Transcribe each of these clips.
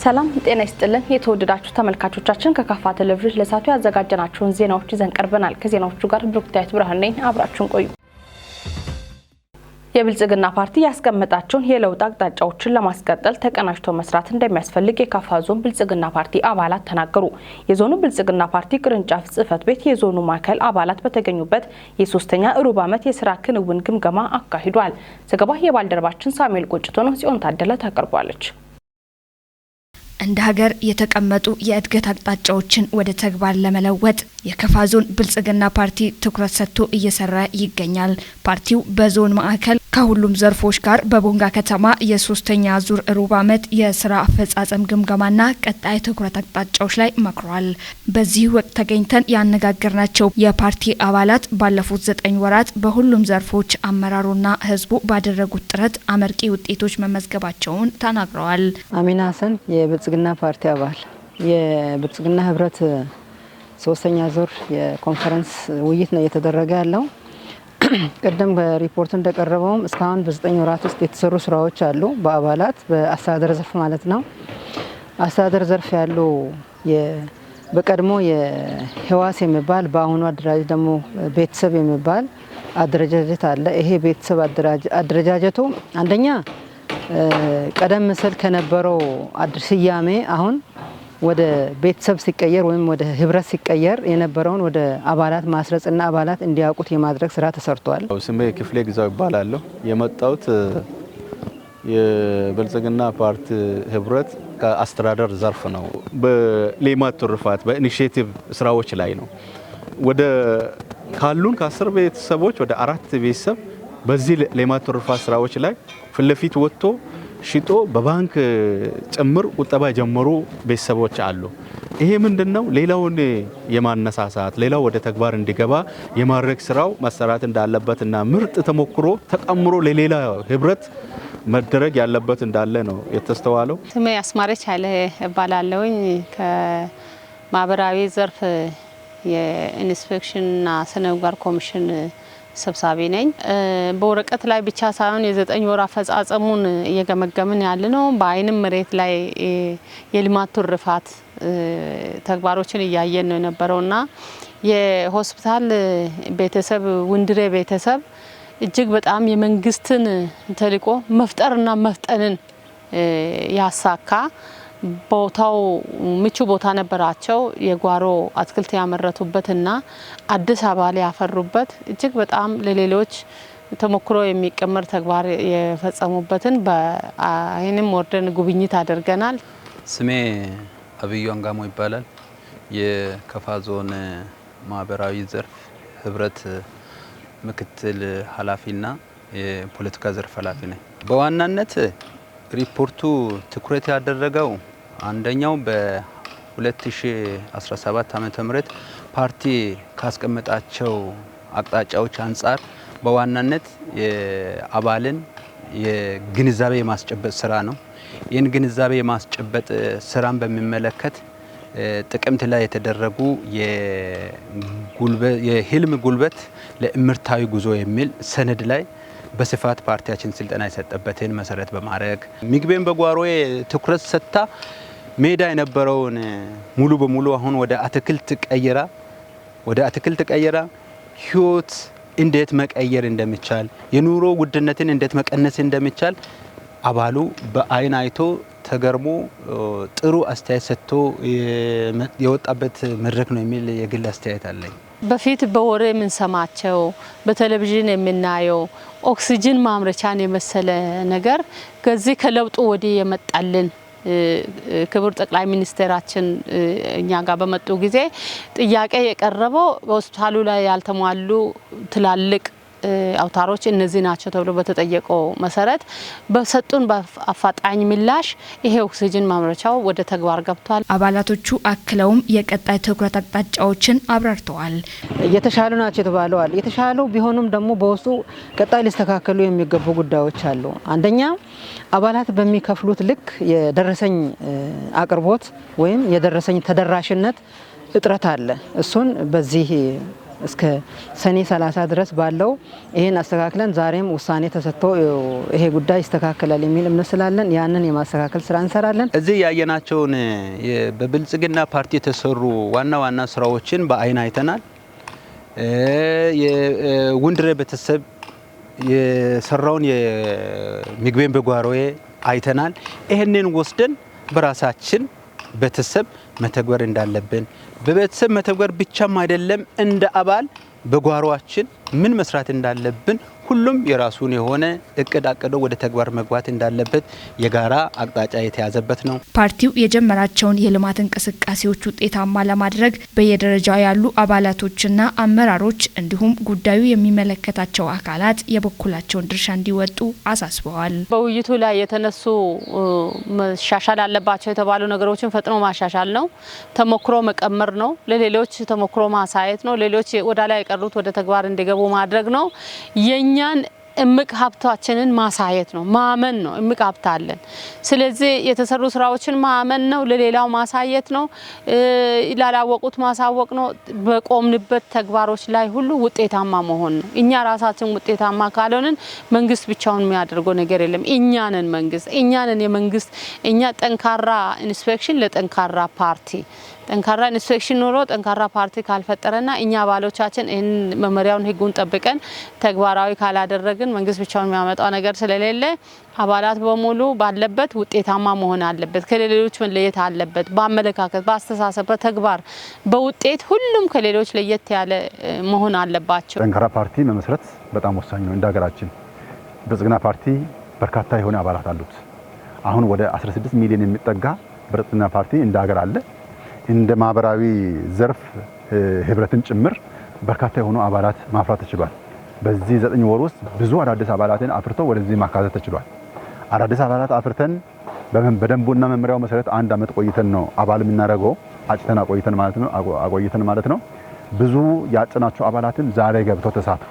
ሰላም ጤና ይስጥልን። የተወደዳችሁ ተመልካቾቻችን፣ ከካፋ ቴሌቪዥን ለሰዓቱ ያዘጋጀናቸውን ዜናዎች ይዘን ቀርበናል። ከዜናዎቹ ጋር ብሩክታዊት ብርሃን ነኝ። አብራችሁን ቆዩ። የብልጽግና ፓርቲ ያስቀመጣቸውን የለውጥ አቅጣጫዎችን ለማስቀጠል ተቀናጅቶ መስራት እንደሚያስፈልግ የካፋ ዞን ብልጽግና ፓርቲ አባላት ተናገሩ። የዞኑ ብልጽግና ፓርቲ ቅርንጫፍ ጽህፈት ቤት የዞኑ ማዕከል አባላት በተገኙበት የሶስተኛ ሩብ ዓመት የስራ ክንውን ግምገማ አካሂዷል። ዘገባ የባልደረባችን ሳሙኤል ቆጭቶ ነው። ጽዮን ታደለ ታቀርቧለች። እንደ ሀገር የተቀመጡ የእድገት አቅጣጫዎችን ወደ ተግባር ለመለወጥ የከፋ ዞን ብልጽግና ፓርቲ ትኩረት ሰጥቶ እየሰራ ይገኛል። ፓርቲው በዞን ማዕከል ከሁሉም ዘርፎች ጋር በቦንጋ ከተማ የሶስተኛ ዙር ሩብ ዓመት የስራ አፈጻጸም ግምገማና ቀጣይ ትኩረት አቅጣጫዎች ላይ መክሯል። በዚህ ወቅት ተገኝተን ያነጋገርናቸው የፓርቲ አባላት ባለፉት 9 ወራት በሁሉም ዘርፎች አመራሩና ህዝቡ ባደረጉት ጥረት አመርቂ ውጤቶች መመዝገባቸውን ተናግረዋል። አሚና ሀሰን፣ የብልጽግና ፓርቲ አባል። የብልጽግና ህብረት ሶስተኛ ዙር የኮንፈረንስ ውይይት ነው እየተደረገ ያለው። ቅድም በሪፖርቱ እንደቀረበውም እስካሁን በ9 ወራት ውስጥ የተሰሩ ስራዎች አሉ። በአባላት በአስተዳደር ዘርፍ ማለት ነው። አስተዳደር ዘርፍ ያሉ በቀድሞ የህዋስ የሚባል፣ በአሁኑ አደራጀት ደግሞ ቤተሰብ የሚባል አደረጃጀት አለ። ይሄ ቤተሰብ አደረጃጀቱ አንደኛ ቀደም ሲል ከነበረው ስያሜ አሁን ወደ ቤተሰብ ሲቀየር ወይም ወደ ህብረት ሲቀየር የነበረውን ወደ አባላት ማስረጽና አባላት እንዲያውቁት የማድረግ ስራ ተሰርቷል። ስሜ ክፍሌ ግዛው ይባላለሁ። የመጣሁት የብልጽግና ፓርቲ ህብረት ከአስተዳደር ዘርፍ ነው። በሌማት ትሩፋት በ initiative ስራዎች ላይ ነው። ወደ ካሉን ከ10 ቤተሰቦች ወደ አራት ቤተሰብ በዚህ ሌማት ትሩፋት ስራዎች ላይ ፊት ለፊት ወጥቶ ሽጦ በባንክ ጭምር ቁጠባ የጀመሩ ቤተሰቦች አሉ። ይሄ ምንድን ነው? ሌላውን የማነሳሳት፣ ሌላው ወደ ተግባር እንዲገባ የማድረግ ስራው መሰራት እንዳለበት እና ምርጥ ተሞክሮ ተቀምሮ ለሌላ ህብረት መደረግ ያለበት እንዳለ ነው የተስተዋለው። ስሜ አስማረች ኃይለ እባላለሁኝ። ከማህበራዊ ዘርፍ የኢንስፔክሽንና ስነ ምግባር ኮሚሽን ሰብሳቢ ነኝ። በወረቀት ላይ ብቻ ሳይሆን የ9 ወር አፈጻጸሙን እየገመገምን ያለ ነው። በአይንም መሬት ላይ የልማት ትሩፋት ተግባሮችን እያየን ነው የነበረውና የሆስፒታል ቤተሰብ፣ ውንድሬ ቤተሰብ እጅግ በጣም የመንግስትን ተልዕኮ መፍጠርና መፍጠንን ያሳካ፣ ቦታው ምቹ ቦታ ነበራቸው። የጓሮ አትክልት ያመረቱበትና አዲስ አበባ ያፈሩበት፣ እጅግ በጣም ለሌሎች ተሞክሮ የሚቀመር ተግባር የፈጸሙበትን በአይንም ወርደን ጉብኝት አድርገናል። ስሜ አብዩ አንጋሞ ይባላል። የከፋ ዞን ማህበራዊ ዘርፍ ህብረት ምክትል ኃላፊና የፖለቲካ ዘርፍ ኃላፊ ነኝ። በዋናነት ሪፖርቱ ትኩረት ያደረገው አንደኛው በ2017 ዓ.ም. ፓርቲ ካስቀመጣቸው አቅጣጫዎች አንጻር በዋናነት የአባልን የግንዛቤ የማስጨበጥ ስራ ነው። ይህን ግንዛቤ የማስጨበጥ ስራን በሚመለከት ጥቅምት ላይ የተደረጉ የህልም ጉልበት ለእምርታዊ ጉዞ የሚል ሰነድ ላይ በስፋት ፓርቲያችን ስልጠና የሰጠበትን መሰረት በማድረግ ምግቤን በጓሮዬ ትኩረት ሰጥታ ሜዳ የነበረውን ሙሉ በሙሉ አሁን ወደ አትክልት ቀይራ ህይወት እንዴት መቀየር እንደሚቻል፣ የኑሮ ውድነትን እንዴት መቀነስ እንደሚቻል አባሉ በአይን አይቶ ተገርሞ ጥሩ አስተያየት ሰጥቶ የወጣበት መድረክ ነው የሚል የግል አስተያየት አለኝ። በፊት በወሬ የምንሰማቸው፣ በቴሌቪዥን የምናየው ኦክሲጅን ማምረቻን የመሰለ ነገር ከዚህ ከለውጡ ወዲህ የመጣልን፣ ክቡር ጠቅላይ ሚኒስቴራችን እኛ ጋር በመጡ ጊዜ ጥያቄ የቀረበው በሆስፒታሉ ላይ ያልተሟሉ ትላልቅ አውታሮች እነዚህ ናቸው ተብሎ በተጠየቀው መሰረት በሰጡን በአፋጣኝ ምላሽ ይሄ ኦክሲጅን ማምረቻው ወደ ተግባር ገብቷል። አባላቶቹ አክለውም የቀጣይ ትኩረት አቅጣጫዎችን አብራርተዋል። የተሻሉ ናቸው የተባለዋል። የተሻሉ ቢሆኑም ደግሞ በውስጡ ቀጣይ ሊስተካከሉ የሚገቡ ጉዳዮች አሉ። አንደኛ አባላት በሚከፍሉት ልክ የደረሰኝ አቅርቦት ወይም የደረሰኝ ተደራሽነት እጥረት አለ። እሱን በዚህ እስከ ሰኔ 30 ድረስ ባለው ይሄን አስተካክለን ዛሬም ውሳኔ ተሰጥቶ ይሄ ጉዳይ ይስተካከላል የሚል እምነት ስላለን ያንን የማስተካከል ስራ እንሰራለን። እዚህ ያየናቸውን በብልጽግና ፓርቲ የተሰሩ ዋና ዋና ስራዎችን በአይን አይተናል። የውንድሬ ቤተሰብ የሰራውን የምግቤን በጓሮዬ አይተናል። ይህንን ወስደን በራሳችን ቤተሰብ መተግበር እንዳለብን፣ በቤተሰብ መተግበር ብቻም አይደለም፣ እንደ አባል በጓሮአችን ምን መስራት እንዳለብን ሁሉም የራሱን የሆነ እቅድ አቅዶ ወደ ተግባር መግባት እንዳለበት የጋራ አቅጣጫ የተያዘበት ነው። ፓርቲው የጀመራቸውን የልማት እንቅስቃሴዎች ውጤታማ ለማድረግ በየደረጃው ያሉ አባላቶችና አመራሮች እንዲሁም ጉዳዩ የሚመለከታቸው አካላት የበኩላቸውን ድርሻ እንዲወጡ አሳስበዋል። በውይይቱ ላይ የተነሱ መሻሻል አለባቸው የተባሉ ነገሮችን ፈጥኖ ማሻሻል ነው። ተሞክሮ መቀመር ነው። ለሌሎች ተሞክሮ ማሳየት ነው። ሌሎች ወደ ላይ የቀሩት ወደ ተግባር እንዲገቡ ማድረግ ነው። የኛን እምቅ ሀብታችንን ማሳየት ነው፣ ማመን ነው። እምቅ ሀብት አለን። ስለዚህ የተሰሩ ስራዎችን ማመን ነው፣ ለሌላው ማሳየት ነው፣ ላላወቁት ማሳወቅ ነው። በቆምንበት ተግባሮች ላይ ሁሉ ውጤታማ መሆን ነው። እኛ ራሳችን ውጤታማ ካልሆንን መንግስት ብቻውን የሚያደርገው ነገር የለም። እኛ ነን መንግስት፣ እኛ ነን የመንግስት። እኛ ጠንካራ inspection ለጠንካራ ፓርቲ፣ ጠንካራ inspection ኖሮ ጠንካራ ፓርቲ ካልፈጠረና እኛ አባሎቻችን ይህን መመሪያውን ህጉን ጠብቀን ተግባራዊ ካላደረግን መንግስት ብቻውን የሚያመጣው ነገር ስለሌለ አባላት በሙሉ ባለበት ውጤታማ መሆን አለበት። ከሌሎች መለየት አለበት። በአመለካከት፣ በአስተሳሰብ፣ በተግባር፣ በውጤት ሁሉም ከሌሎች ለየት ያለ መሆን አለባቸው። ጠንካራ ፓርቲ መመስረት በጣም ወሳኝ ነው። እንደ ሀገራችን ብልጽግና ፓርቲ በርካታ የሆነ አባላት አሉት። አሁን ወደ 16 ሚሊዮን የሚጠጋ ብልጽግና ፓርቲ እንደ ሀገር አለ። እንደ ማህበራዊ ዘርፍ ህብረትን ጭምር በርካታ የሆኑ አባላት ማፍራት ተችሏል። በዚህ 9 ወር ውስጥ ብዙ አዳዲስ አባላትን አፍርቶ ወደዚህ ማካተት ተችሏል። አዳዲስ አባላት አፍርተን በደንቡና መመሪያው መሰረት አንድ አመት ቆይተን ነው አባል የምናደርገው፣ አጭተን አቆይተን ማለት ነው። ብዙ ያጨናቸው አባላትም ዛሬ ገብተው ተሳትፎ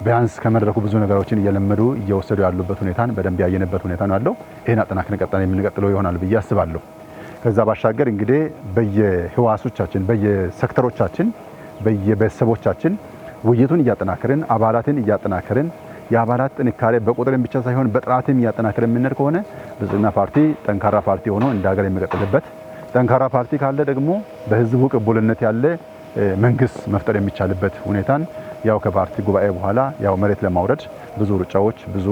ቢያንስ ከመድረኩ ብዙ ነገሮችን እየለመዱ እየወሰዱ ያሉበት ሁኔታን በደንብ ያየንበት ሁኔታ ነው ያለው። ይህን አጠናክረን ቀጣይ የምንቀጥለው ይሆናል ብዬ አስባለሁ። ከዛ ባሻገር እንግዲህ በየህዋሶቻችን፣ በየሴክተሮቻችን፣ በየቤተሰቦቻችን ውይይቱን እያጠናከርን፣ አባላትን እያጠናከርን፣ የአባላት ጥንካሬ በቁጥርም ብቻ ሳይሆን በጥራትም እያጠናከርን የምንሄድ ከሆነ ብልጽግና ፓርቲ ጠንካራ ፓርቲ ሆኖ እንደ ሀገር የሚቀጥልበት፣ ጠንካራ ፓርቲ ካለ ደግሞ በህዝቡ ቅቡልነት ያለ መንግስት መፍጠር የሚቻልበት ሁኔታን ያው ከፓርቲ ጉባኤ በኋላ ያው መሬት ለማውረድ ብዙ ሩጫዎች፣ ብዙ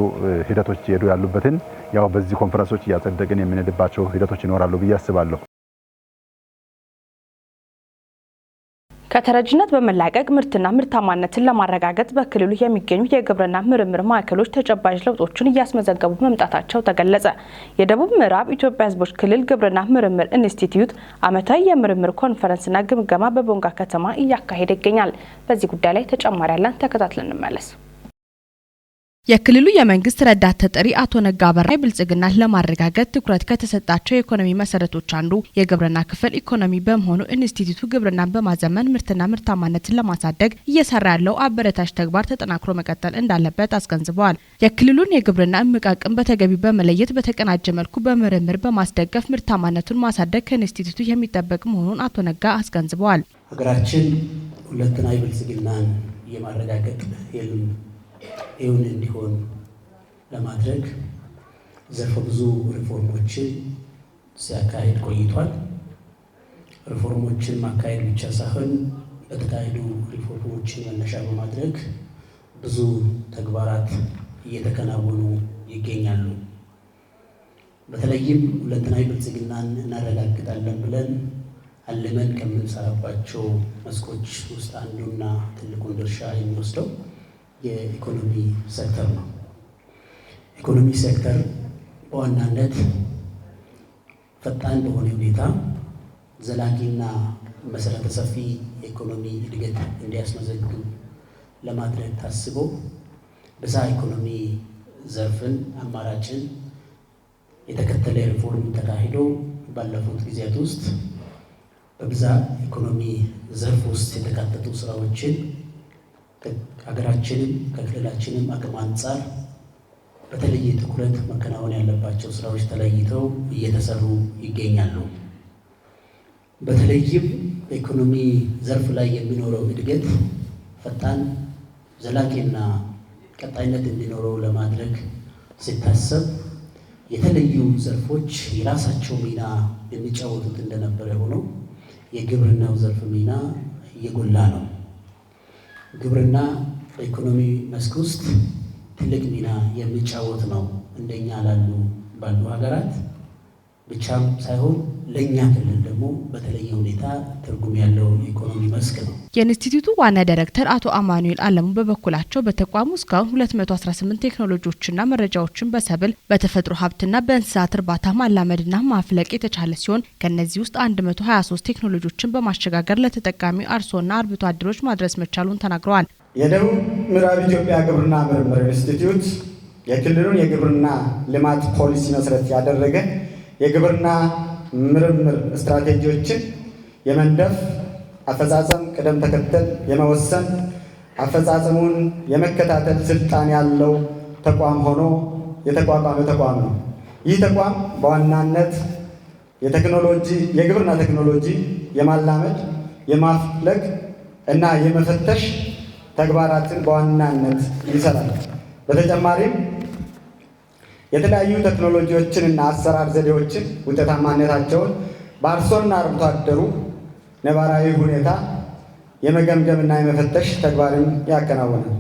ሂደቶች እየሄዱ ያሉበትን ያው በዚህ ኮንፈረንሶች እያጸደቅን የምንሄድባቸው ሂደቶች ይኖራሉ ብዬ አስባለሁ። ከተረጂነት በመላቀቅ ምርትና ምርታማነትን ለማረጋገጥ በክልሉ የሚገኙ የግብርና ምርምር ማዕከሎች ተጨባጭ ለውጦችን እያስመዘገቡ መምጣታቸው ተገለጸ። የደቡብ ምዕራብ ኢትዮጵያ ሕዝቦች ክልል ግብርና ምርምር ኢንስቲትዩት ዓመታዊ የምርምር ኮንፈረንስና ግምገማ በቦንጋ ከተማ እያካሄደ ይገኛል። በዚህ ጉዳይ ላይ ተጨማሪ ያለን ተከታትለን እንመለስ። የክልሉ የመንግስት ረዳት ተጠሪ አቶ ነጋ አበራ ብልጽግናን ለማረጋገጥ ትኩረት ከተሰጣቸው የኢኮኖሚ መሰረቶች አንዱ የግብርና ክፍል ኢኮኖሚ በመሆኑ ኢንስቲትዩቱ ግብርናን በማዘመን ምርትና ምርታማነትን ለማሳደግ እየሰራ ያለው አበረታች ተግባር ተጠናክሮ መቀጠል እንዳለበት አስገንዝበዋል። የክልሉን የግብርና እምቅ አቅም በተገቢው በመለየት በተቀናጀ መልኩ በምርምር በማስደገፍ ምርታማነቱን ማሳደግ ከኢንስቲትዩቱ የሚጠበቅ መሆኑን አቶ ነጋ አስገንዝበዋል። ሀገራችን ሁለንተናዊ ብልጽግናን የማረጋገጥ ህልም እውን እንዲሆን ለማድረግ ዘርፈ ብዙ ሪፎርሞችን ሲያካሂድ ቆይቷል። ሪፎርሞችን ማካሄድ ብቻ ሳይሆን በተካሄዱ ሪፎርሞችን መነሻ በማድረግ ብዙ ተግባራት እየተከናወኑ ይገኛሉ። በተለይም ሁለንተናዊ ብልጽግናን እናረጋግጣለን ብለን አልመን ከምንሰራባቸው መስኮች ውስጥ አንዱና ትልቁን ድርሻ የሚወስደው የኢኮኖሚ ሴክተር ነው። ኢኮኖሚ ሴክተር በዋናነት ፈጣን በሆነ ሁኔታ ዘላቂና መሰረተ ሰፊ የኢኮኖሚ እድገት እንዲያስመዘግብ ለማድረግ ታስቦ ብዝሃ ኢኮኖሚ ዘርፍን አማራጭን የተከተለ ሪፎርም ተካሂዶ ባለፉት ጊዜያት ውስጥ በብዝሃ ኢኮኖሚ ዘርፍ ውስጥ የተካተቱ ስራዎችን ከሀገራችንም ከክልላችንም አቅም አንጻር በተለየ ትኩረት መከናወን ያለባቸው ስራዎች ተለይተው እየተሰሩ ይገኛሉ። በተለይም በኢኮኖሚ ዘርፍ ላይ የሚኖረው እድገት ፈጣን፣ ዘላቂና ቀጣይነት እንዲኖረው ለማድረግ ሲታሰብ የተለዩ ዘርፎች የራሳቸው ሚና የሚጫወቱት እንደነበረ ሆኖ የግብርናው ዘርፍ ሚና እየጎላ ነው። ግብርና በኢኮኖሚ መስክ ውስጥ ትልቅ ሚና የሚጫወት ነው። እንደኛ ባሉ ሀገራት ብቻም ሳይሆን ለኛ ክልል ደግሞ በተለየ ሁኔታ ትርጉም ያለው የኢኮኖሚ መስክ ነው። የኢንስቲትዩቱ ዋና ዳይሬክተር አቶ አማኑኤል አለሙ በበኩላቸው በተቋሙ እስካሁን 218 ቴክኖሎጂዎችና መረጃዎችን በሰብል፣ በተፈጥሮ ሀብትና በእንስሳት እርባታ ማላመድና ማፍለቅ የተቻለ ሲሆን ከእነዚህ ውስጥ 123 ቴክኖሎጂዎችን በማሸጋገር ለተጠቃሚ አርሶና አርብቶ አደሮች ማድረስ መቻሉን ተናግረዋል። የደቡብ ምዕራብ ኢትዮጵያ ግብርና ምርምር ኢንስቲትዩት የክልሉን የግብርና ልማት ፖሊሲ መሰረት ያደረገ የግብርና ምርምር ስትራቴጂዎችን የመንደፍ፣ አፈጻጸም ቅደም ተከተል የመወሰን፣ አፈጻጸሙን የመከታተል ስልጣን ያለው ተቋም ሆኖ የተቋቋመ ተቋም ነው። ይህ ተቋም በዋናነት የግብርና ቴክኖሎጂ የማላመድ፣ የማፍለቅ እና የመፈተሽ ተግባራትን በዋናነት ይሰራል። በተጨማሪም የተለያዩ ቴክኖሎጂዎችን እና አሰራር ዘዴዎችን ውጤታማነታቸውን በአርሶና አርብቶ አደሩ ነባራዊ ሁኔታ የመገምገምና የመፈተሽ ተግባርን ያከናውናል።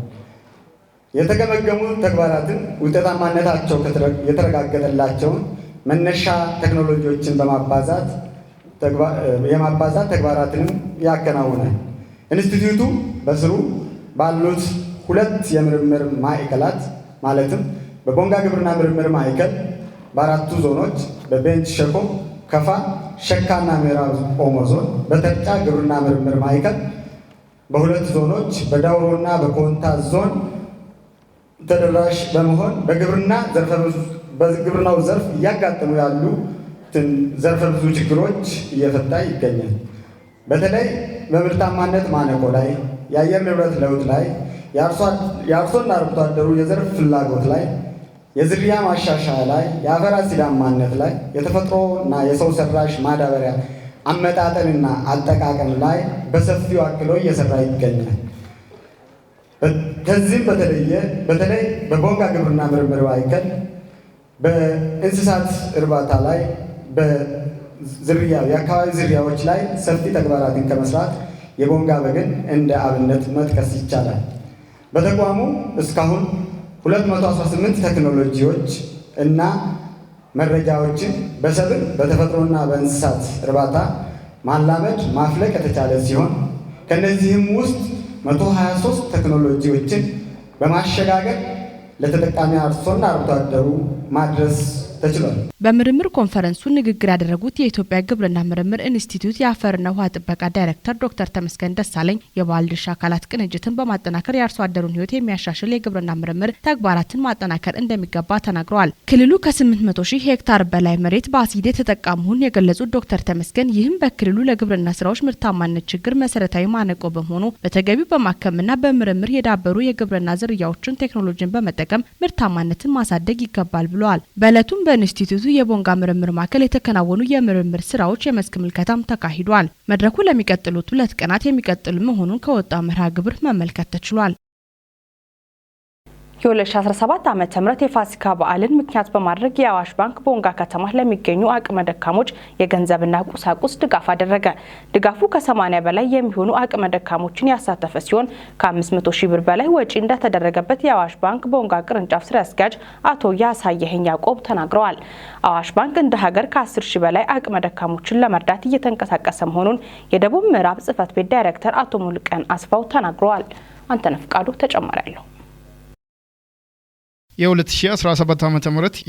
የተገመገሙ ተግባራትን ውጤታማነታቸው የተረጋገጠላቸውን መነሻ ቴክኖሎጂዎችን የማባዛት ተግባራትንም ያከናውናል። ኢንስቲትዩቱ በስሩ ባሉት ሁለት የምርምር ማዕከላት ማለትም በቦንጋ ግብርና ምርምር ማዕከል በአራቱ ዞኖች በቤንች ሸኮ፣ ከፋ፣ ሸካና ምዕራብ ኦሞ ዞን፣ በተርጫ ግብርና ምርምር ማዕከል በሁለት ዞኖች በዳውሮና በኮንታ ዞን ተደራሽ በመሆን በግብርናው ዘርፍ እያጋጠሙ ያሉትን ዘርፈ ብዙ ችግሮች እየፈታ ይገኛል። በተለይ በምርታማነት ማነቆ ላይ፣ የአየር ንብረት ለውጥ ላይ፣ የአርሶና አርብቶ አደሩ የዘርፍ ፍላጎት ላይ፣ የዝርያ ማሻሻያ ላይ፣ የአፈር አሲዳማነት ላይ፣ የተፈጥሮና የሰው ሰራሽ ማዳበሪያ አመጣጠንና አጠቃቀም ላይ በሰፊው አክሎ እየሰራ ይገኛል። ከዚህም በተለይ በቦንጋ ግብርና ምርምር ማዕከል በእንስሳት እርባታ ላይ በዝርያ የአካባቢ ዝርያዎች ላይ ሰፊ ተግባራትን ከመስራት የቦንጋ በግን እንደ አብነት መጥቀስ ይቻላል። በተቋሙ እስካሁን 218 ቴክኖሎጂዎች እና መረጃዎችን በሰብል፣ በተፈጥሮና በእንስሳት እርባታ ማላመድ ማፍለቅ የተቻለ ሲሆን ከነዚህም ውስጥ 123 ቴክኖሎጂዎችን በማሸጋገር ለተጠቃሚ አርሶና አርብቶ አደሩ ማድረስ ተችሏል። በምርምር ኮንፈረንሱ ንግግር ያደረጉት የኢትዮጵያ ግብርና ምርምር ኢንስቲትዩት የአፈርና ውሃ ጥበቃ ዳይሬክተር ዶክተር ተመስገን ደሳለኝ የባለድርሻ አካላት ቅንጅትን በማጠናከር የአርሶ አደሩን ሕይወት የሚያሻሽል የግብርና ምርምር ተግባራትን ማጠናከር እንደሚገባ ተናግረዋል። ክልሉ ከ800 ሺህ ሄክታር በላይ መሬት በአሲድ የተጠቃ መሆኑን የገለጹት ዶክተር ተመስገን ይህም በክልሉ ለግብርና ስራዎች ምርታማነት ችግር መሰረታዊ ማነቆ በመሆኑ በተገቢው በማከምና በምርምር የዳበሩ የግብርና ዝርያዎችን ቴክኖሎጂን በመጠቀም ምርታማነትን ማሳደግ ይገባል ብለዋል። በዕለቱም በኢንስቲትዩቱ የቦንጋ ምርምር ማዕከል የተከናወኑ የምርምር ስራዎች የመስክ ምልከታም ተካሂዷል። መድረኩ ለሚቀጥሉት 2 ቀናት የሚቀጥል መሆኑን ከወጣው መርሃ ግብር መመልከት ተችሏል። የ2017 ዓ.ም የፋሲካ በዓልን ምክንያት በማድረግ የአዋሽ ባንክ ቦንጋ ከተማ ለሚገኙ አቅመ ደካሞች የገንዘብና ቁሳቁስ ድጋፍ አደረገ። ድጋፉ ከ80 በላይ የሚሆኑ አቅመ ደካሞችን ያሳተፈ ሲሆን ከ500 ሺህ ብር በላይ ወጪ እንደተደረገበት የአዋሽ ባንክ ቦንጋ ቅርንጫፍ ስራ አስኪያጅ አቶ ያሳየኸኝ ያዕቆብ ተናግረዋል። አዋሽ ባንክ እንደ ሀገር ከ10 ሺህ በላይ አቅመ ደካሞችን ለመርዳት እየተንቀሳቀሰ መሆኑን የደቡብ ምዕራብ ጽሕፈት ቤት ዳይሬክተር አቶ ሙሉቀን አስፋው ተናግረዋል። አንተነህ ፍቃዱ ተጨማሪ አለው። የ2017 ዓ.ም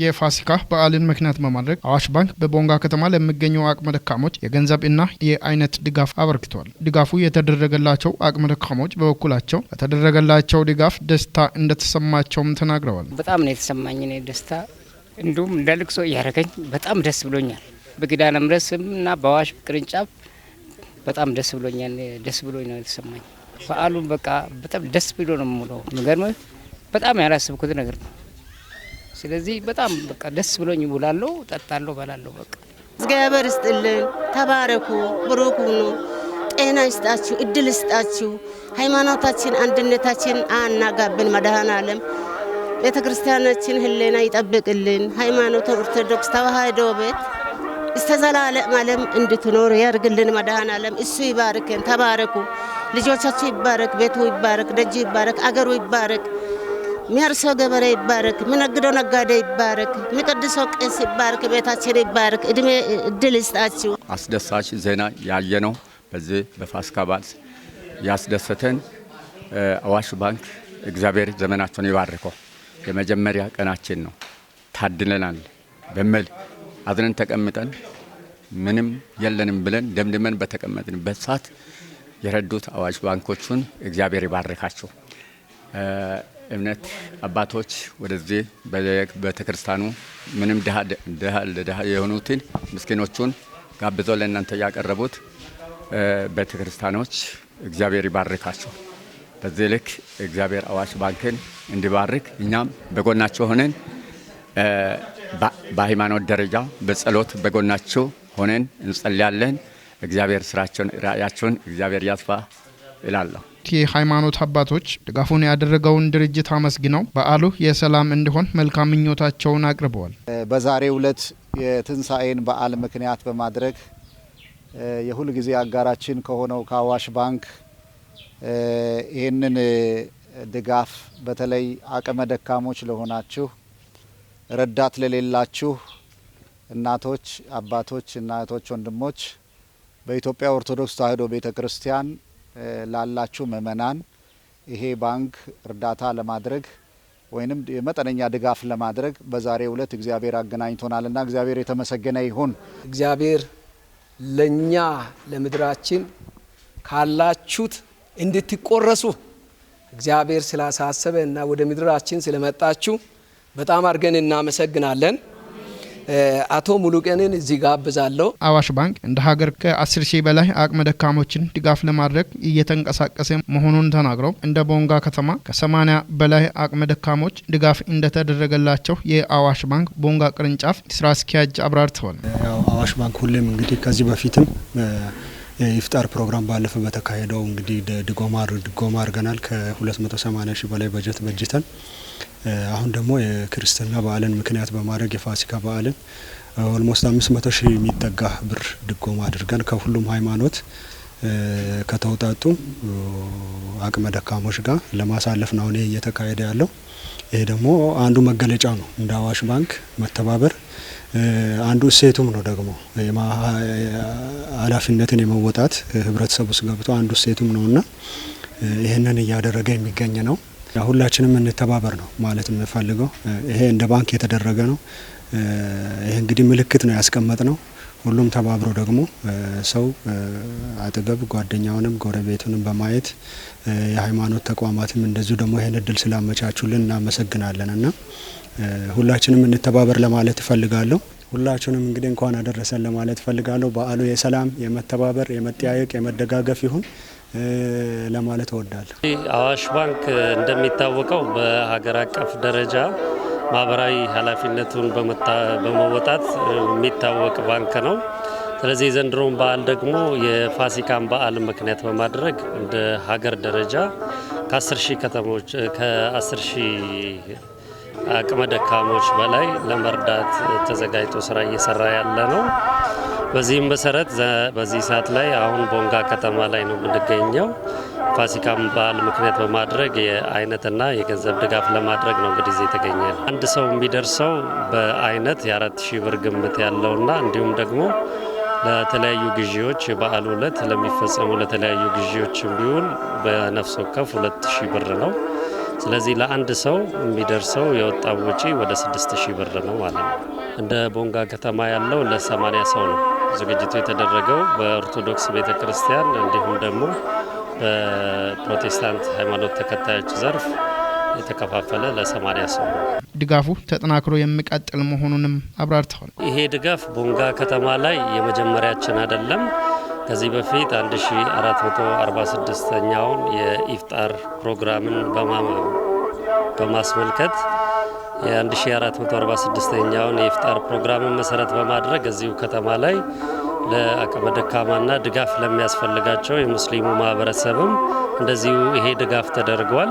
የፋሲካ በዓልን ምክንያት በማድረግ አዋሽ ባንክ በቦንጋ ከተማ ለሚገኙ አቅመ ደካሞች የገንዘብ እና የአይነት ድጋፍ አበርክቷል። ድጋፉ የተደረገላቸው አቅመ ደካሞች በበኩላቸው በተደረገላቸው ድጋፍ ደስታ እንደተሰማቸውም ተናግረዋል። በጣም ነው የተሰማኝ እኔ ደስታ፣ እንዲሁም እንደ ልቅሶ እያደረገኝ በጣም ደስ ብሎኛል። በኪዳነ ምሕረት ስም እና በአዋሽ ቅርንጫፍ በጣም ደስ ብሎኛል። ደስ ብሎኝ ነው የተሰማኝ። በዓሉን በቃ በጣም ደስ ብሎ ነው የምውለው። የሚገርምህ በጣም ያላሰብኩት ነገር ነው። ስለዚህ በጣም በቃ ደስ ብሎኝ እውላለሁ፣ እጠጣለሁ፣ እበላለሁ። በቃ እግዚአብሔር ይስጥልን፣ ተባረኩ፣ ብሩክ ሁኑ። ጤና ይስጣችሁ፣ እድል ይስጣችሁ። ሃይማኖታችን አንድነታችን አናጋብን። መድኃኔዓለም ቤተ ክርስቲያናችን ህሊና ይጠብቅልን። ሃይማኖተ ኦርቶዶክስ ተዋሕዶ ቤት እስከ ዘላለም ዓለም እንድትኖር ያርግልን። መድኃኔዓለም እሱ ይባርክን። ተባረኩ። ልጆቻችሁ ይባረክ፣ ቤቱ ይባረክ፣ ደጁ ይባረክ፣ አገሩ ይባረክ። የሚያርሰው ገበሬ ይባረክ፣ የሚነግደው ነጋዴ ይባረክ፣ የሚቀድሰው ቄስ ይባረክ፣ ቤታችን ይባረክ። እድሜ እድል ይስጣችሁ። አስደሳች ዜና ያየነው በዚህ በፋሲካ በዓል ያስደሰተን አዋሽ ባንክ እግዚአብሔር ዘመናቸውን ይባርከው። የመጀመሪያ ቀናችን ነው፣ ታድለናል በሚል አዝነን ተቀምጠን ምንም የለንም ብለን ደምድመን በተቀመጥንበት ሰዓት የረዱት አዋሽ ባንኮቹን እግዚአብሔር ይባርካቸው። እምነት አባቶች ወደዚህ ቤተክርስቲያኑ ምንም ድሃ ለድሃ የሆኑትን ምስኪኖቹን ጋብዘው ለእናንተ ያቀረቡት ቤተክርስቲያኖች እግዚአብሔር ይባርካቸው። በዚህ ልክ እግዚአብሔር አዋሽ ባንክን እንዲባርክ እኛም በጎናቸው ሆነን በሃይማኖት ደረጃ በጸሎት በጎናቸው ሆነን እንጸልያለን። እግዚአብሔር ስራቸውን ራእያቸውን እግዚአብሔር ያስፋ እላለሁ። የሃይማኖት አባቶች ድጋፉን ያደረገውን ድርጅት አመስግነው በዓሉ የሰላም እንዲሆን መልካም ምኞታቸውን አቅርበዋል። በዛሬው ዕለት የትንሳኤን በዓል ምክንያት በማድረግ የሁል ጊዜ አጋራችን ከሆነው ከአዋሽ ባንክ ይህንን ድጋፍ በተለይ አቅመ ደካሞች ለሆናችሁ፣ ረዳት ለሌላችሁ እናቶች፣ አባቶች እና እህቶች፣ ወንድሞች፣ በኢትዮጵያ ኦርቶዶክስ ተዋሕዶ ቤተክርስቲያን ላላችሁ ምእመናን ይሄ ባንክ እርዳታ ለማድረግ ወይንም የመጠነኛ ድጋፍ ለማድረግ በዛሬው ዕለት እግዚአብሔር አገናኝቶናልና እግዚአብሔር የተመሰገነ ይሁን። እግዚአብሔር ለኛ ለምድራችን ካላችሁት እንድትቆረሱ እግዚአብሔር ስላሳሰበ እና ወደ ምድራችን ስለመጣችሁ በጣም አድርገን እናመሰግናለን። አቶ ሙሉቀንን እዚህ ጋብዛለሁ። አዋሽ ባንክ እንደ ሀገር ከ10 ሺህ በላይ አቅመ ደካሞችን ድጋፍ ለማድረግ እየተንቀሳቀሰ መሆኑን ተናግረው እንደ ቦንጋ ከተማ ከ80 በላይ አቅመ ደካሞች ድጋፍ እንደተደረገላቸው የአዋሽ ባንክ ቦንጋ ቅርንጫፍ ስራ አስኪያጅ አብራርተዋል። ያው አዋሽ ባንክ ሁሌም እንግዲህ ከዚህ በፊትም የኢፍጣር ፕሮግራም ባለፈ በተካሄደው እንግዲህ ድጎማ አድርገናል። ከ280 ሺህ በላይ በጀት በጅተን አሁን ደግሞ የክርስትና በዓልን ምክንያት በማድረግ የፋሲካ በዓልን almost 500 ሺህ የሚጠጋ ብር ድጎማ አድርገን ከሁሉም ሃይማኖት ከተውጣጡ አቅመ ደካሞች ጋር ለማሳለፍ ነው አሁን እየተካሄደ ያለው። ይሄ ደግሞ አንዱ መገለጫ ነው። እንደ አዋሽ ባንክ መተባበር አንዱ እሴቱም ነው። ደግሞ ኃላፊነትን የመወጣት ህብረተሰቡ ውስጥ ገብቶ አንዱ እሴቱም ነውና ይህንን እያደረገ የሚገኝ ነው። ሁላችንም እንተባበር ነው ማለት የምፈልገው። ይሄ እንደ ባንክ የተደረገ ነው። ይሄ እንግዲህ ምልክት ነው ያስቀመጥ ነው። ሁሉም ተባብሮ ደግሞ ሰው አጠገብ ጓደኛውንም ጎረቤቱንም በማየት የሃይማኖት ተቋማትም እንደዚሁ ደግሞ ይሄን እድል ስላመቻቹልን እናመሰግናለን እና ሁላችንም እንተባበር ለማለት እፈልጋለሁ። ሁላችንም እንግዲህ እንኳን አደረሰን ለማለት እፈልጋለሁ። በዓሉ የሰላም፣ የመተባበር፣ የመጠያየቅ፣ የመደጋገፍ ይሁን ለማለት እወዳለሁ። አዋሽ ባንክ እንደሚታወቀው በሀገር አቀፍ ደረጃ ማህበራዊ ኃላፊነቱን በመወጣት የሚታወቅ ባንክ ነው። ስለዚህ የዘንድሮውን በዓል ደግሞ የፋሲካን በዓል ምክንያት በማድረግ እንደ ሀገር ደረጃ ከ10 ሺህ ከተሞች ከ10 ሺህ አቅመ ደካሞች በላይ ለመርዳት ተዘጋጅቶ ስራ እየሰራ ያለ ነው። በዚህም መሰረት በዚህ ሰዓት ላይ አሁን ቦንጋ ከተማ ላይ ነው የምንገኘው። ፋሲካን በዓል ምክንያት በማድረግ የአይነትና የገንዘብ ድጋፍ ለማድረግ ነው እንግዲህ እዚህ የተገኘ። አንድ ሰው የሚደርሰው በአይነት የ4,000 ብር ግምት ያለውና እንዲሁም ደግሞ ለተለያዩ ግዢዎች የበዓሉ ዕለት ለሚፈጸሙ ለተለያዩ ግዢዎች ቢውል በነፍስ ወከፍ 2,000 ብር ነው። ስለዚህ ለአንድ ሰው የሚደርሰው የወጣው ወጪ ወደ 6,000 ብር ነው ማለት ነው። እንደ ቦንጋ ከተማ ያለው ለ80 ሰው ነው ዝግጅቱ የተደረገው በኦርቶዶክስ ቤተክርስቲያን እንዲሁም ደግሞ በፕሮቴስታንት ሃይማኖት ተከታዮች ዘርፍ የተከፋፈለ ለ80 ሰው ነው። ድጋፉ ተጠናክሮ የሚቀጥል መሆኑንም አብራርተዋል። ይሄ ድጋፍ ቦንጋ ከተማ ላይ የመጀመሪያችን አይደለም። ከዚህ በፊት 1446ኛውን የኢፍጣር ፕሮግራምን በማስመልከት የ1446ኛውን የኢፍጣር ፕሮግራምን መሰረት በማድረግ እዚሁ ከተማ ላይ ለአቅመ ደካማና ድጋፍ ለሚያስፈልጋቸው የሙስሊሙ ማህበረሰብም እንደዚሁ ይሄ ድጋፍ ተደርጓል።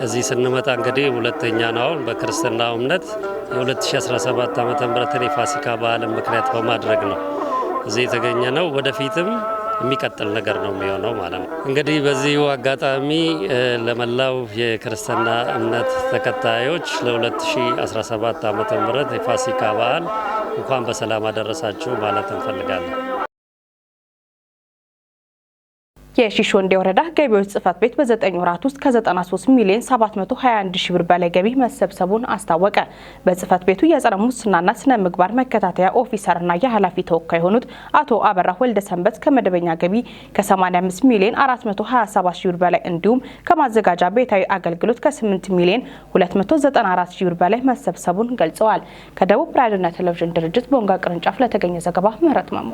እዚህ ስንመጣ እንግዲህ ሁለተኛ ነው። አሁን በክርስትናው እምነት የ2017 ዓመተ ምህረትን የፋሲካ በዓልን ምክንያት በማድረግ ነው እዚህ የተገኘ ነው። ወደፊትም የሚቀጥል ነገር ነው የሚሆነው ማለት ነው። እንግዲህ በዚሁ አጋጣሚ ለመላው የክርስትና እምነት ተከታዮች ለ2017 ዓመተ ምህረት የፋሲካ በዓል እንኳን በሰላም አደረሳችሁ ማለት እንፈልጋለን። የሺሾንዴ ወረዳ ገቢዎች ጽሕፈት ቤት በ9 ወራት ውስጥ ከ93 ሚሊዮን 721 ሺህ ብር በላይ ገቢ መሰብሰቡን አስታወቀ። በጽሕፈት ቤቱ የጸረ ሙስናና ስነ ምግባር መከታተያ ኦፊሰርና የኃላፊ ተወካይ የሆኑት አቶ አበራ ወልደ ሰንበት ከመደበኛ ገቢ ከ85 ሚሊዮን 427 ሺህ ብር በላይ እንዲሁም ከማዘጋጃ ቤታዊ አገልግሎት ከ8 ሚሊዮን 294 ሺህ ብር በላይ መሰብሰቡን ገልጸዋል። ከደቡብ ራዲዮና ቴሌቪዥን ድርጅት ቦንጋ ቅርንጫፍ ለተገኘ ዘገባ ምህረት ማሞ።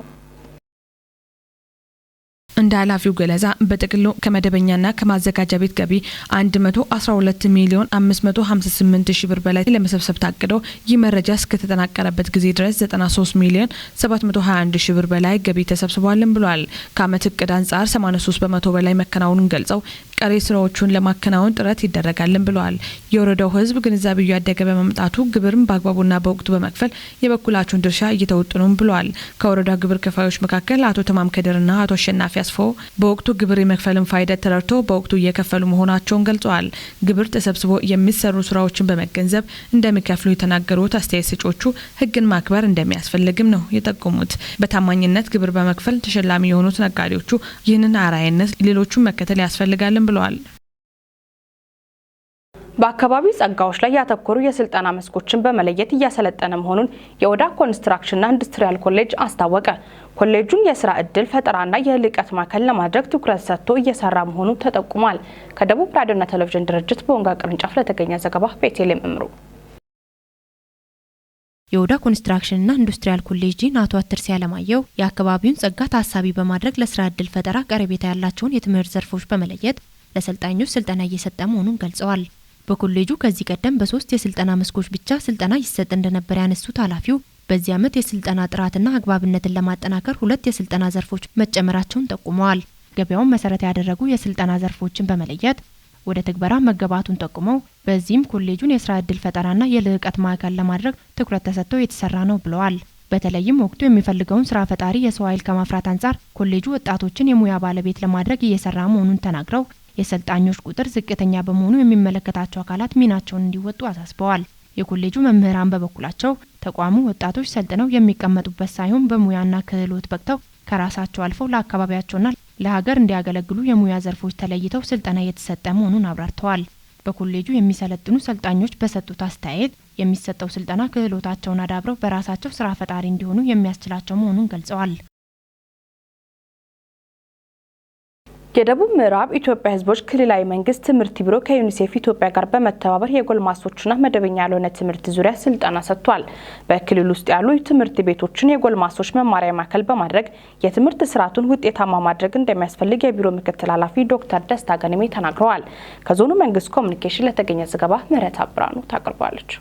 እንደ ኃላፊው ገለጻ በጥቅሉ ከመደበኛና ከማዘጋጃ ቤት ገቢ 112 ሚሊዮን 558 ሺህ ብር በላይ ለመሰብሰብ ታቅዶ ይህ መረጃ እስከተጠናቀረበት ጊዜ ድረስ 93 ሚሊዮን 721 ሺህ ብር በላይ ገቢ ተሰብስቧል ብሏል። ከዓመት እቅድ አንጻር 83% በላይ መከናወኑን ገልጸው ቀሪ ስራዎቹን ለማከናወን ጥረት ይደረጋል ብለዋል። የወረዳው ሕዝብ ግንዛቤ እያደገ በመምጣቱ ግብርን በአግባቡና በወቅቱ በመክፈል የበኩላቸውን ድርሻ እየተወጡ ነው ብለዋል። ከወረዳው ግብር ከፋዮች መካከል አቶ ተማም ከድርና አቶ አሸናፊ በወቅቱ ግብር የመክፈልን ፋይዳ ተረድቶ በወቅቱ እየከፈሉ መሆናቸውን ገልጸዋል። ግብር ተሰብስቦ የሚሰሩ ስራዎችን በመገንዘብ እንደሚከፍሉ የተናገሩት አስተያየት ሰጪዎቹ ሕግን ማክበር እንደሚያስፈልግም ነው የጠቆሙት። በታማኝነት ግብር በመክፈል ተሸላሚ የሆኑት ነጋዴዎቹ ይህንን አርአያነት ሌሎቹን መከተል ያስፈልጋል ብለዋል። በአካባቢ ጸጋዎች ላይ ያተኮሩ የስልጠና መስኮችን በመለየት እያሰለጠነ መሆኑን የኦዳ ኮንስትራክሽንና ኢንዱስትሪያል ኮሌጅ አስታወቀ። ኮሌጁን የስራ ዕድል ፈጠራና የልቀት ማዕከል ለማድረግ ትኩረት ሰጥቶ እየሰራ መሆኑ ተጠቁሟል። ከደቡብ ራዲዮና ቴሌቪዥን ድርጅት ቦንጋ ቅርንጫፍ ለተገኘ ዘገባ ቤቴሌም እምሩ። የኦዳ ኮንስትራክሽንና ኢንዱስትሪያል ኮሌጅ ዲን አቶ አትርሲ አለማየሁ የአካባቢውን ጸጋ ታሳቢ በማድረግ ለስራ ዕድል ፈጠራ ቀረቤታ ያላቸውን የትምህርት ዘርፎች በመለየት ለሰልጣኞች ስልጠና እየሰጠ መሆኑን ገልጸዋል። በኮሌጁ ከዚህ ቀደም በ3 የስልጠና መስኮች ብቻ ስልጠና ይሰጥ እንደነበር ያነሱት ኃላፊው በዚህ ዓመት የስልጠና ጥራትና አግባብነትን ለማጠናከር 2 የስልጠና ዘርፎች መጨመራቸውን ጠቁመዋል። ገበያውን መሰረት ያደረጉ የስልጠና ዘርፎችን በመለየት ወደ ትግበራ መገባቱን ጠቁመው በዚህም ኮሌጁን የስራ ዕድል ፈጠራና የልህቀት ማዕከል ለማድረግ ትኩረት ተሰጥቶ የተሰራ ነው ብለዋል። በተለይም ወቅቱ የሚፈልገውን ስራ ፈጣሪ የሰው ኃይል ከማፍራት አንጻር ኮሌጁ ወጣቶችን የሙያ ባለቤት ለማድረግ እየሰራ መሆኑን ተናግረው የሰልጣኞች ቁጥር ዝቅተኛ በመሆኑ የሚመለከታቸው አካላት ሚናቸውን እንዲወጡ አሳስበዋል። የኮሌጁ መምህራን በበኩላቸው ተቋሙ ወጣቶች ሰልጥነው የሚቀመጡበት ሳይሆን በሙያና ክህሎት በቅተው ከራሳቸው አልፈው ለአካባቢያቸውና ለሀገር እንዲያገለግሉ የሙያ ዘርፎች ተለይተው ስልጠና እየተሰጠ መሆኑን አብራርተዋል። በኮሌጁ የሚሰለጥኑ ሰልጣኞች በሰጡት አስተያየት የሚሰጠው ስልጠና ክህሎታቸውን አዳብረው በራሳቸው ስራ ፈጣሪ እንዲሆኑ የሚያስችላቸው መሆኑን ገልጸዋል። የደቡብ ምዕራብ ኢትዮጵያ ሕዝቦች ክልላዊ መንግስት ትምህርት ቢሮ ከዩኒሴፍ ኢትዮጵያ ጋር በመተባበር የጎልማሶችና መደበኛ ያልሆነ ትምህርት ዙሪያ ስልጠና ሰጥቷል። በክልል ውስጥ ያሉ ትምህርት ቤቶችን የጎልማሶች መማሪያ ማዕከል በማድረግ የትምህርት ስርዓቱን ውጤታማ ማድረግ እንደሚያስፈልግ የቢሮ ምክትል ኃላፊ ዶክተር ደስታ ገነሜ ተናግረዋል። ከዞኑ መንግስት ኮሚኒኬሽን ለተገኘ ዘገባ ምህረት አብራኑ ታቀርባለች።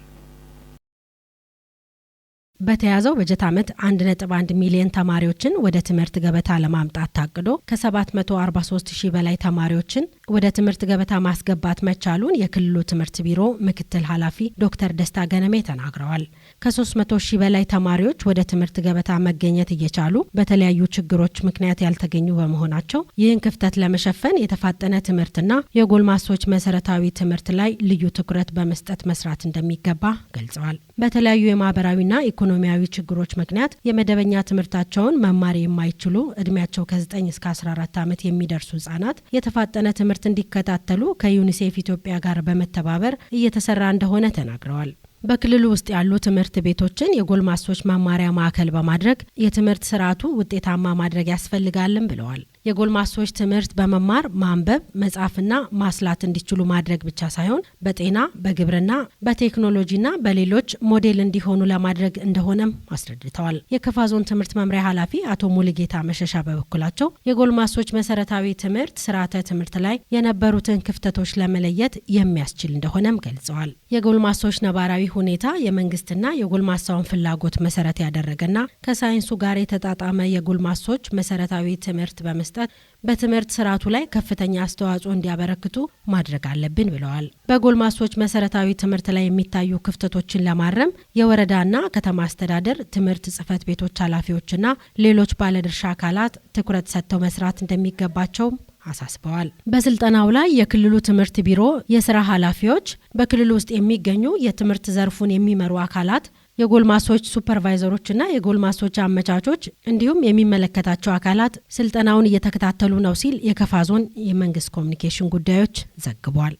በተያዘው በጀት ዓመት 1.1 ሚሊዮን ተማሪዎችን ወደ ትምህርት ገበታ ለማምጣት ታቅዶ ከ743 ሺህ በላይ ተማሪዎችን ወደ ትምህርት ገበታ ማስገባት መቻሉን የክልሉ ትምህርት ቢሮ ምክትል ኃላፊ ዶክተር ደስታ ገነሜ ተናግረዋል። ከ300 ሺህ በላይ ተማሪዎች ወደ ትምህርት ገበታ መገኘት እየቻሉ በተለያዩ ችግሮች ምክንያት ያልተገኙ በመሆናቸው ይህን ክፍተት ለመሸፈን የተፋጠነ ትምህርትና የጎልማሶች መሰረታዊ ትምህርት ላይ ልዩ ትኩረት በመስጠት መስራት እንደሚገባ ገልጸዋል። በተለያዩ የማህበራዊና ኢኮኖሚያዊ ችግሮች ምክንያት የመደበኛ ትምህርታቸውን መማር የማይችሉ እድሜያቸው ከ9 እስከ 14 ዓመት የሚደርሱ ህጻናት የተፋጠነ ትምህርት እንዲከታተሉ ከዩኒሴፍ ኢትዮጵያ ጋር በመተባበር እየተሰራ እንደሆነ ተናግረዋል። በክልሉ ውስጥ ያሉ ትምህርት ቤቶችን የጎልማሶች መማሪያ ማዕከል በማድረግ የትምህርት ስርዓቱ ውጤታማ ማድረግ ያስፈልጋልም ብለዋል። የጎልማሶች ትምህርት በመማር ማንበብ፣ መጻፍና ማስላት እንዲችሉ ማድረግ ብቻ ሳይሆን በጤና፣ በግብርና፣ በቴክኖሎጂና በሌሎች ሞዴል እንዲሆኑ ለማድረግ እንደሆነም አስረድተዋል። የከፋ ዞን ትምህርት መምሪያ ኃላፊ አቶ ሙሉጌታ መሸሻ በበኩላቸው የጎልማሶች መሰረታዊ ትምህርት ስርዓተ ትምህርት ላይ የነበሩትን ክፍተቶች ለመለየት የሚያስችል እንደሆነም ገልጸዋል። የጎልማሶች ነባራዊ ሁኔታ የመንግስትና የጎልማሳውን ፍላጎት መሰረት ያደረገና ከሳይንሱ ጋር የተጣጣመ የጎልማሶች መሰረታዊ ትምህርት በመስጠት በትምህርት ስርዓቱ ላይ ከፍተኛ አስተዋጽኦ እንዲያበረክቱ ማድረግ አለብን ብለዋል። በጎልማሶች መሰረታዊ ትምህርት ላይ የሚታዩ ክፍተቶችን ለማረም የወረዳና ከተማ አስተዳደር ትምህርት ጽሕፈት ቤቶች ኃላፊዎችና ሌሎች ባለድርሻ አካላት ትኩረት ሰጥተው መስራት እንደሚገባቸው አሳስበዋል። በስልጠናው ላይ የክልሉ ትምህርት ቢሮ የስራ ኃላፊዎች፣ በክልሉ ውስጥ የሚገኙ የትምህርት ዘርፉን የሚመሩ አካላት፣ የጎልማሶች ሱፐርቫይዘሮችና የጎልማሶች አመቻቾች እንዲሁም የሚመለከታቸው አካላት ስልጠናውን እየተከታተሉ ነው ሲል የከፋ ዞን የመንግስት ኮሚኒኬሽን ጉዳዮች ዘግቧል።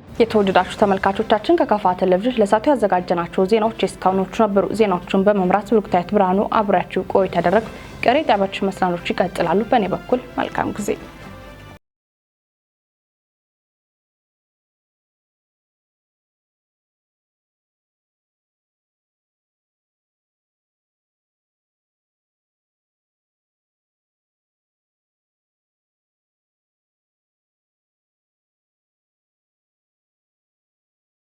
የተወደዳችሁ ተመልካቾቻችን፣ ከከፋ ቴሌቪዥን ለሰዓቱ ያዘጋጀናቸው ዜናዎች የእስካሁኖቹ ነበሩ። ዜናዎቹን በመምራት ብሩክታዊት ብርሃኑ አብሬያችሁ ቆይታ ያደረግኩ። ቀሪ ጣቢያችን መሰናዶች ይቀጥላሉ። በእኔ በኩል መልካም ጊዜ።